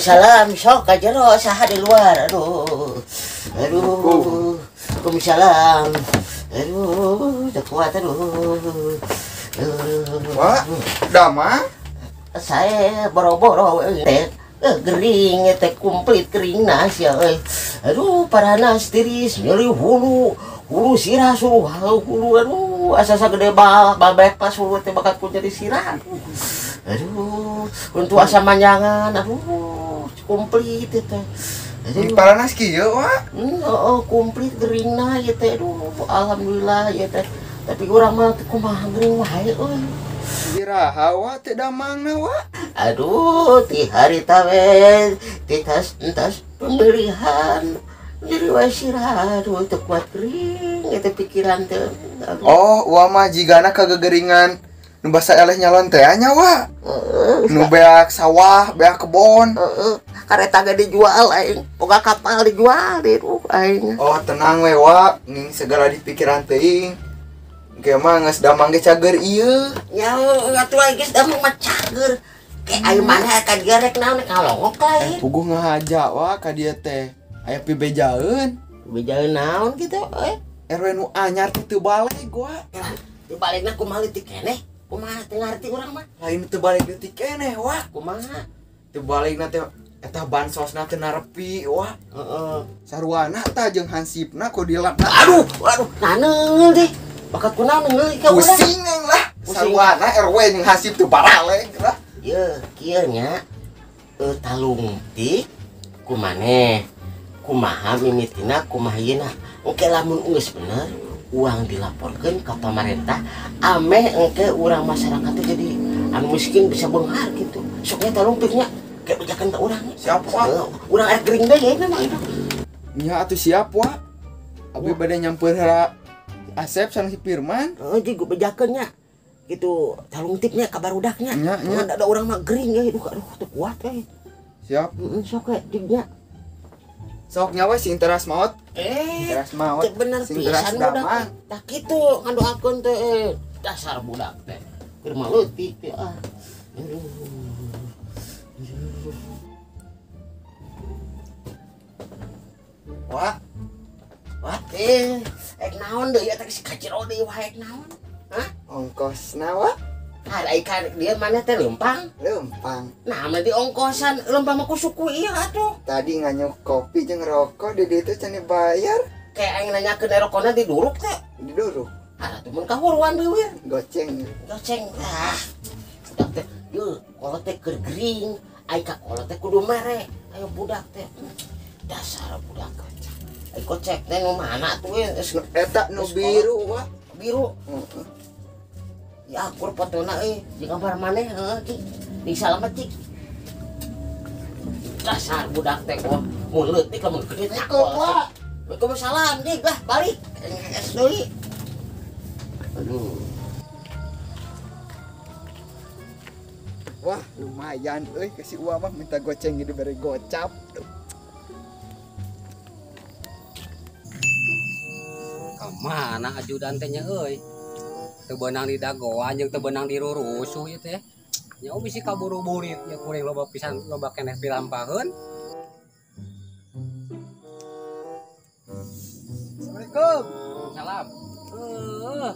Waalaikumsalam. Sok ka jero saha di luar. Aduh. Aduh. Waalaikumsalam. Aduh, teu kuat aduh. Wah, damang. Saya boro-boro teh gering teh komplit kering sia euy. Aduh, paranas tiris nyeri hulu. Hulu sirah suruh hulu aduh asa sagede babek pas hulu teh bakat ku jadi sirah. Aduh, untuk asa manjangan aduh komplit teh. Aduh, paranas kieu wa? Heeh, komplit geringna ieu teh aduh alhamdulillah ieu teh. Tapi urang mah teu kumaha gering wae euy. Iraha wa teh damangna wa? Aduh, ti harita we ti tas entas pemilihan. Jadi wasirah, aduh, teu kuat kering, eta pikiran teh. Oh, wa mah jigana kagegeringan nu basa eleh nyalon teh nya wa. Nu beak sawah, beak kebon. Heeh, kareta ge dijual aing, boga kapal dijual aduh aing. Oh, tenang we wa, ning segala di pikiran teuing. Engke mah geus damang ge cager ieu. Nya atuh aing geus damang mah cager. Ke aing mana ka dieu rek naon kalongok lain. Puguh ngahaja wa ka dieu teh. Aya pibejaeun. Pibejaeun naon kitu euy? RW nu anyar teh teu baleg wa. Teu balegna kumaha leutik keneh? Kumaha teu ngarti urang mah? Lain teu baleg leutik keneh wa. Kumaha? Teu balegna teh eta bansosna teu narepi wa. Heeh. Sarwana tah jeung hansipna ku dilapna. Aduh, aduh, naneungul teh. Bakat kunaon neunggeul ka urang. Pusing lah. Sarwana RW jeung hansip teu baraleg lah. Yeuh, kieu nya talungtik kumaneh. Kumaha mimitina kumaha yeuna engke lamun geus bener uang dilaporkeun ka pamarentah ameh engke urang masyarakat teh jadi anu miskin bisa beunghar gitu sok nya talungtiknya kayak bejakeun ka urang siap wa urang arek gering deui ye mah itu nya atuh siap wa abi bade nyamper heula Asep sareng si Firman heuh jeung bejakeun nya gitu talungtiknya ka barudaknya ada urang mah gering euy aduh aduh teu kuat euy siap sok we jeung nya sok nyawa sing teras maot. Teras maot. Bener pisan budak. Tah kitu ngadoakeun teh dasar budak teh. Keur mah leutik teh ah. Aduh. Wah. Wah, ek naon deui eta si kaciro deui wae ek naon? Hah? Ongkosna wa? Ada ikan dia mana teh lempang? Lempang. Nah, mah di ongkosan lempang mah ku suku ieu atuh. Tadi nganyuk kopi jeung rokok di ditu can dibayar. Kayak aing nanyakeun rokona diduruk teh. Diduruk. Ah, atuh mun kahuruan deui wir. Goceng. Goceng. Ah. Budak teh, yeuh, kolot teh keur gering, ai ka kolot teh kudu mere. Ayo budak teh. Dasar budak. Ai kocek teh nu mana atuh eta nu biru wa. Biru. Heeh. Ya akur fotona euy di kamar maneh heuh cik. Di salamet cik. Dasar budak teh gua mun leutik lamun gede teh. Waalaikumsalam dik lah balik. Es deui. Aduh. Wah, lumayan euy ke si Uwa mah minta goceng gitu bere gocap. Ka mana ajudan teh nya euy? Teu beunang di dagoan jeung teu beunang di rurusuh ieu teh. Nya bisi kaburu-burit nya kuring loba pisan loba keneh pilampaheun. Assalamualaikum. Salam.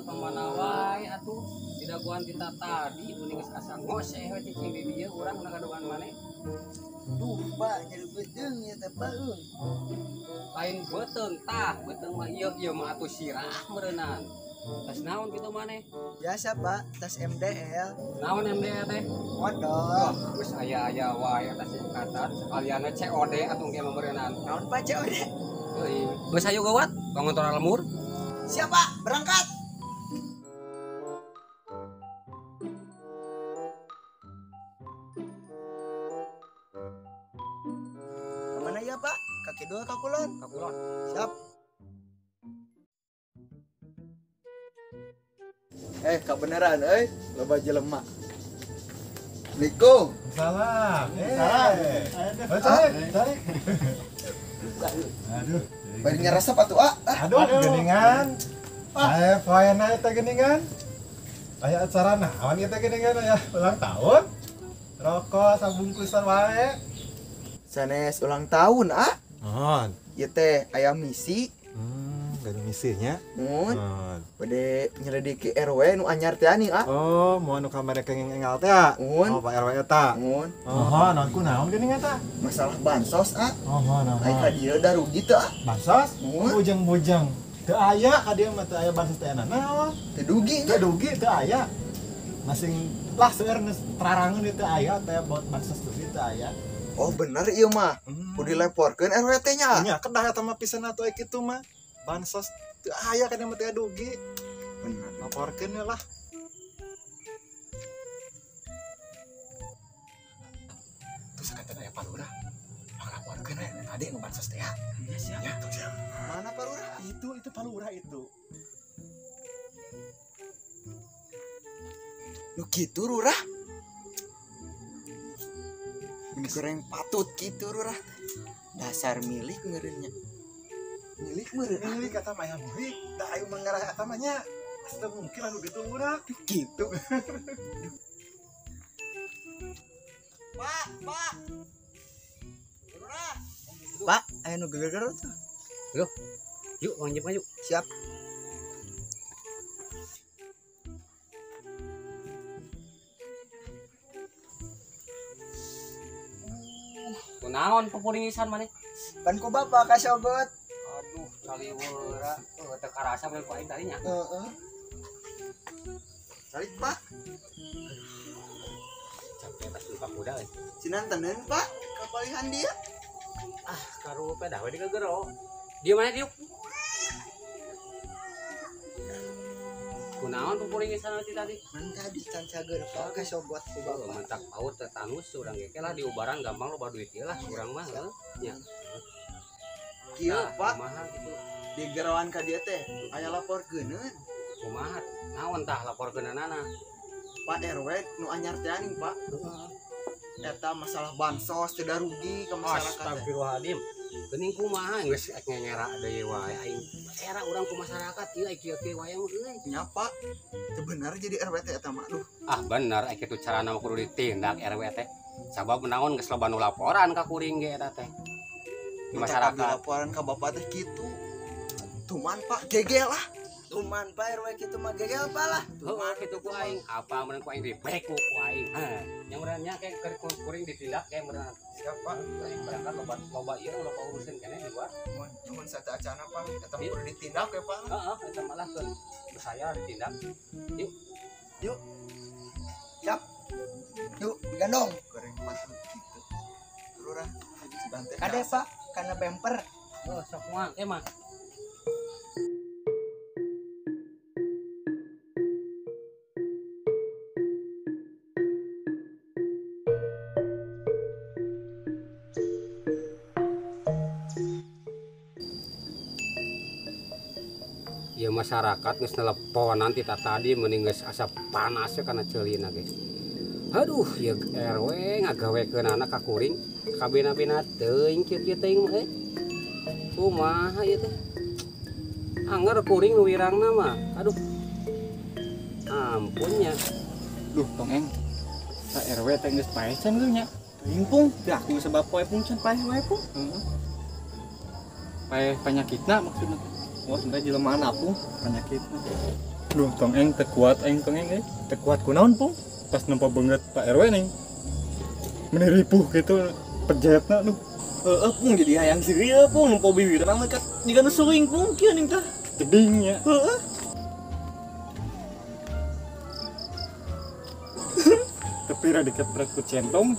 Pamana wae atuh di dagoan kita tadi mending geus asa ngoseh we cicing di dieu urang nagaduan maneh. Duh, Pak, jadi beuteung ieu teh, Pak. Lain beuteung tah, beuteung mah ieu ieu mah atuh sirah meureunnan. Tas naon kitu maneh? Biasa, Pak, tas MDL. Naon MDL teh? Modal. Geus aya-aya wae tas singkatan sekalian COD atuh ge meureunnan. Naon Pak COD? Euy, geus hayu gawat, bangun tora lemur. Siap, Pak, berangkat. Kemana ya, Pak? Ka kidul ka kulon? Ka kulon. Siap. Kebenaran euy, loba jelema. Assalamualaikum. Salam. Salam. Tarik. Aduh. Bari nyaresep atuh ah. Aduh, geuningan. Aya poena eta geuningan. Aya acara naon ieu teh geuningan aya ulang tahun. Rokok sabungkusan wae. Sanes ulang tahun ah. Naon? Ieu teh aya misi. Gak ada misinya. Mun. Bade nyelidiki RW nu anyar teh nih ah. Oh, mau nu kamari kenging engal teh ah. Mun. Oh, Pak RW eta. Mun. Oh, naon ku naon geuning eta? Masalah bansos ah. Oh, naon. Ai ka dieu da rugi teu ah. Bansos? Mun. Bujang-bujang. Teu aya ka dieu mah teu aya bansos teh naon. Teu dugi nya. Teu dugi teu aya. Masing lah seueur geus terarangeun ieu teu aya teh bansos dugi teu aya. Oh bener ieu mah. Kudu dilaporkeun RW teh nya. Nya kedah eta mah pisan atuh kitu mah. Bansos teu aya kana mah teu dugi. Bener. Laporkeun lah. Tuh sakatana aya palurah. Panglaporkeun we tadi nu bansos teh ya. Siap. Ya, tuh siap. Mana palurah? Itu palurah itu. Nu kitu rurah. Ini goreng patut kitu rurah. Dasar milik meureunnya. Milik meureun. Milik eta mah ya milik. Da ayo mangarah eta mah nya. Asa mungkin anu kitu urang. Kitu. Pak, Pak. Rurah. Pak, aya nu geger-geger tuh. Loh. Yuk, lanjut maju. Siap. Kunaon pupuringisan maneh? Pan ku bapak kasogot. Aduh, saliweura. Teu karasa we ku aing tadi nya. Heeh. Calik, Pak. Capek pas lupa kuda euy. Cinanteneun, Pak, kapalihan dia. Ah, karupe dah we digegero. Dieu mana diuk? Kunaon pupuringisan ti tadi? Man tadi can cager Pak kasogot ku bapak. Mentak paut tetanus urang ge lah diubaran gampang loba duit ieu lah urang mah heuh nya. Kieu Pak, kumaha kitu? Digeroan ka dieu teh aya laporkeuneun. Kumaha? Naon tah laporkeunana? Pak RW nu anyar teh aning Pak. Eta masalah bansos teu rugi ka masyarakat. Astagfirullahaladzim. Geuning kumaha geus ngengera deui wae aing. Era urang ku masyarakat ieu ai kieu-kieu wae mah euy. Nya Pak, teu bener jadi RW teh eta mah. Aduh. Ah bener ai kitu carana mah kudu ditindak RW teh. Sabab naon geus loba nu laporan ka kuring ge eta teh. Di masyarakat. Laporan ka bapak teh kitu. Tuman Pak, gegel lah. Tuman Pak RW kitu mah gegel Pak lah. Tuman kitu ku aing, apa meureun ku aing dibek ku aing. Heh, nya meureun nya ke kuring ditindak ke meureun. Siap Pak. Aing berangkat loba ieu loba urusan keneh di luar. Mun nyuhun sateuacana Pak, eta mah kudu ditindak ya Pak. Heeh, eta malah keun saya ditindak. Yuk. Yuk. Siap. Yuk, digandong. Goreng patut kitu. Lurah, kade Pak, karena bemper. Oh, sok moal mah. Ya masyarakat geus teleponan ti tadi mending geus asa panas kana ceulina ge. Aduh, ya RW ngagawekeunana ka kuring kabena-bena teuing kieu-kieu teuing mah euy. Kumaha ieu teh? Anger kuring nu wirangna mah. Aduh. Ampunnya. Duh, tong eng. Sa RW teh geus paeh can geus nya. Teuing pung, dah ku sebab poe pung can paeh wae pung. Heeh. Paeh panyakitna maksudna. Wah, sebenarnya jelema apung penyakitna. Duh, tong eng teu kuat aing tong eng euy. Teu kuat kunaon pung? Pas nempo beungeut Pak RW ning. Meni ripuh kitu pejetna duh. Heeh, pung jadi hayang serieu pung nempo bibirna mah kat jiga nu seuing pung kieu ning tah. Jeding nya. Heeh. Tapi rada dikepret ku centong.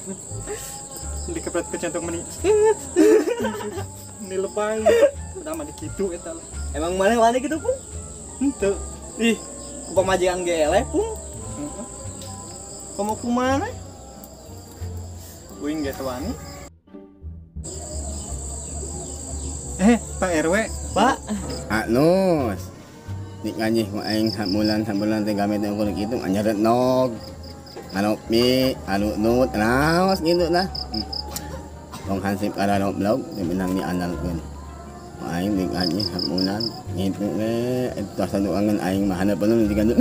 Dikepret ku centong meni. Meni lepai. Udah mah dikitu eta lah. Emang mana wani gitu pung? Henteu. Ih, ku pamajikan geleh pung. Heeh. Komo kumaha? Uing ge teu wani. Pak RW, Pak. Anus. Nik nganyih ku aing hamulan teh gawe teh ukur kitu anyaret nog. Anu mi, anu nut, naos gitu lah. Tong hansip kada blog, teh menang ni analkeun. Aing nik nganyih hamulan ngitu we eta sanuangan aing mah haneupeun digandu.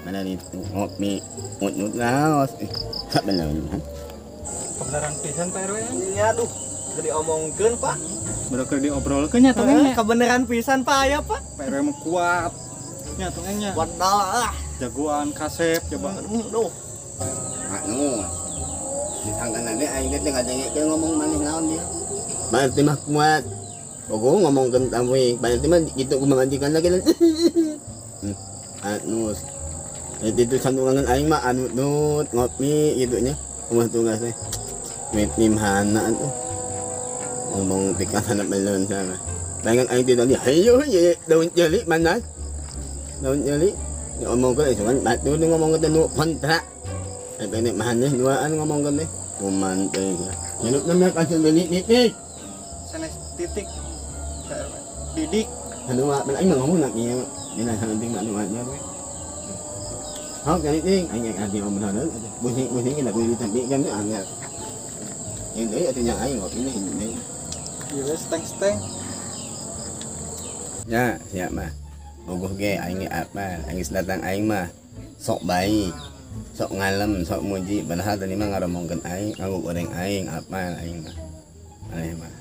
Mana ni ngopi nut naos. Bener. Kebenaran pisan Pak RW. Nya aduh, keur diomongkeun Pak. Baru keur diobrolkeun nya tong nya. Kebenaran pisan Pak aya Pak. Pak RW mah kuat. Nya tong nya. Wadal ah. Jagoan kasep coba. Aduh. Anu. Disangkana ge aing teh ngadengekeun ngomong maneh naon dia. Berarti mah kuat. Pogo ngomongkeun tamu, berarti mah kitu kumaha majikan lagi. Anus. Itu sandungan aing mah anu nut ngopi gitu nya. Kumaha tugas teh. Mit hana atuh. Ngomong pikasan belon sama. Bayangan aing teh tadi hayo ye daun jeli mana? Daun jeli diomongkeun isukan batu nu ngomongkeun nu kontrak. Eta nek mahaneh duaan ngomongkeun teh. Kuman teh. Nyeluk namanya kasih beli titik. Sanes titik. Didik. Anu mah aing mah ngomong nak ieu. Dina santing anu nya we. Hok kali ting aing adi omong pusing-pusing lah kudu tapi kan angel. Yang deui atuh nya aing ngopi nih ini. Ieu steng-steng. Ya, siap mah. Bogoh ge aing ge apal, aing geus datang aing mah sok baik. Sok ngalem, sok muji, padahal tadi mah ngaromongkeun aing, nganggo goreng aing, apal aing mah. Maneh mah.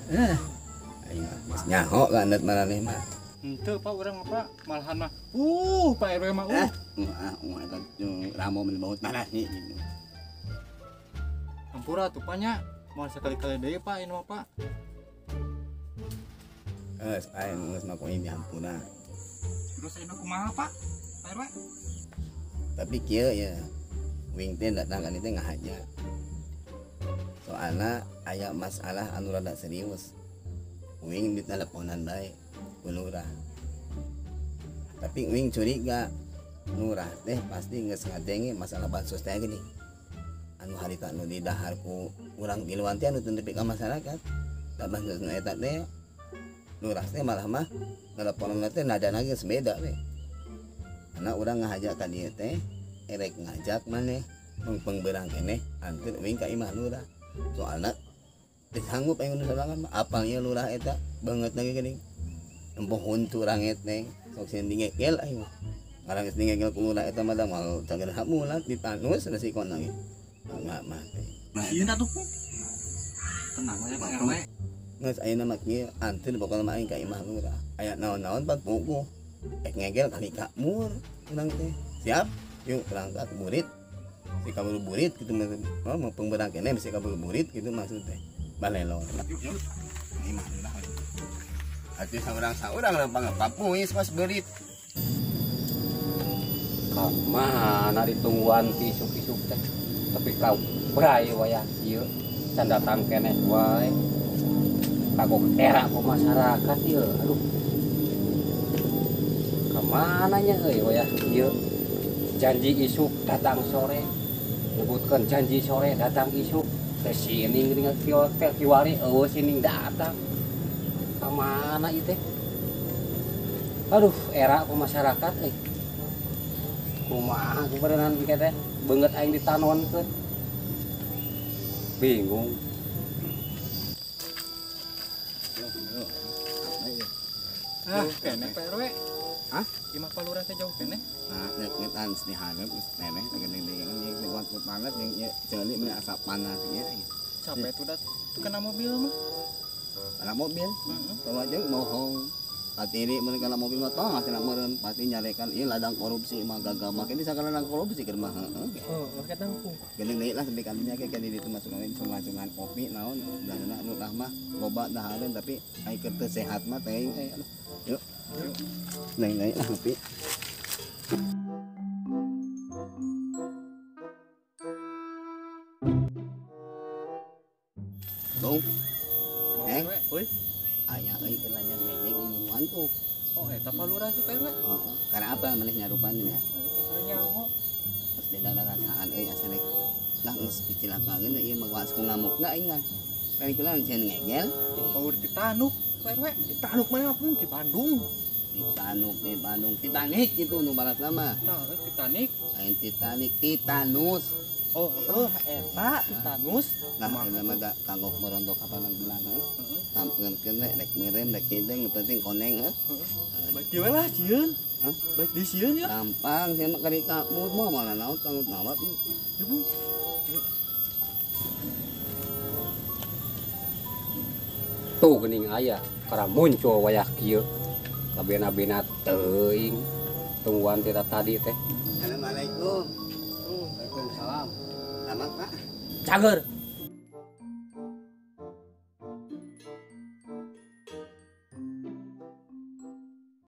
Aing mah geus nyaho ka andat maraneh mah. Henteu Pak urang mah Pak, malahan mah. Pak RW mah Eta ramo mun baut maneh gitu. Ampura atuh Pak nya. Moal sakali-kali deui Pak ieu mah Pak. Geus aing geus mah ku aing dihampura. Terus ayeuna kumaha Pak? Pak RW? Tapi kieu ya. Wing teh datang ka dieu teh ngahaja. Soalna aya masalah anu rada serius. Wing diteleponan bae ku lurah. Tapi wing curiga lurah teh pasti geus ngadenge masalah bansos teh gini. Anu harita anu didahar ku urang tiluan teh anu teu nepi ka masyarakat. Da bansos nu eta teh lurah teh malah mah teleponan teh nadana geus beda we. Karena urang ngahaja ka dieu teh erek ngajak maneh mengpeng berang keneh anteur wing ka imah lurah. Soalna teu sanggup aing nu sorangan mah apal ieu lurah eta banget lagi geuning. Empoh huntu ranget teh sok sieun dingekel aing mah. Ngarang geus dingekel ku lurah eta mah da moal cager hamulat ditanus resikona ge. Enggak mah teh. Sieun atuh Pung. Tenang we Pak RW. Geus ayeuna mah kieu anteur pokona mah aing ka imah lurah. Aya naon-naon pan puguh. Ek ngegel kali ka mur urang teh. Siap? Yuk berangkat burit. Si kabur burit gitu oh, mau pengberang kene bisa kabur burit gitu maksud teh. Balelo. Yuk yuk. Imah lurah. Atuh saurang-saurang lempang papuis pas berit. Ka mana ditungguan ti isuk-isuk teh. Tapi kau bray wayah ieu can datang keneh wae. Kagok era ku masyarakat ieu. Aduh. Ka mana nya euy wayah ieu? Janji isuk datang sore. Nyebutkeun janji sore datang isuk. Teh sining tinggal teh kiwari eueuh sining datang. Ka mana ieu teh? Aduh, era ku masyarakat euy. Kumaha kuberenan engke teh beungeut aing ditanonkeun. Bingung. Ah, keneh Pak RW. Hah? Imah Pak Lurah teh jauh keneh. Nah, ngetan di hareup geus teneh geuning-geuning ieu kuat banget jeung ieu ceuli meni asa panas ieu. Capek tuh dat kena mobil mah. Kana mobil? Heeh. Kalau jeung bohong. Patiri mun kana mobil mah tong hasilna meureun pasti nyarekan ieu ladang korupsi mah gagal mah kini sakala ladang korupsi keur mah heeh. Oh, oke tangkung. Geuning deui lah sampai kalinya ke di ditu masuk ka cungan-cungan kopi naon dana lurah mah loba dahareun tapi ai keur teu sehat mah teuing euy. Yuk. Neng neng lah ngopi. Bung. Eh, euy. Aya euy keur lanjut ngejeng umuan tuh. Oh, eta Pak Lurah sih Pak RW. Heeh. Karena apa maneh nyarupan nya? Karena nyaho. Geus beda rasaan euy asa rek. Lah geus dicilakakeun ieu mah waas ku ngamukna aing mah. Kali kula sieun ngegel. Power Titanuk, Pak RW. Titanuk mana pun di Bandung. Titanuk di Bandung, Titanic gitu nu balas nama. Nah, Titanic. Lain Titanic, Titanus. Oh, eta Titanus. Nah, eta mah da kanggo merontok kapanan bulan heuh. Tampilkeun we rek meureun rek hideng nu penting koneng heuh. Baik di we lah sieun. Hah? Baik di sieun ya. Gampang sieun mah kari kamu mah mana naon tanggung jawab ieu. Ya, Bung. Yuk. Waktu geuning aya kara muncul wayah kieu. Kabena-bena teuing tungguan ti tadi teh. Assalamualaikum. Waalaikumsalam. Selamat, Pak. Cager.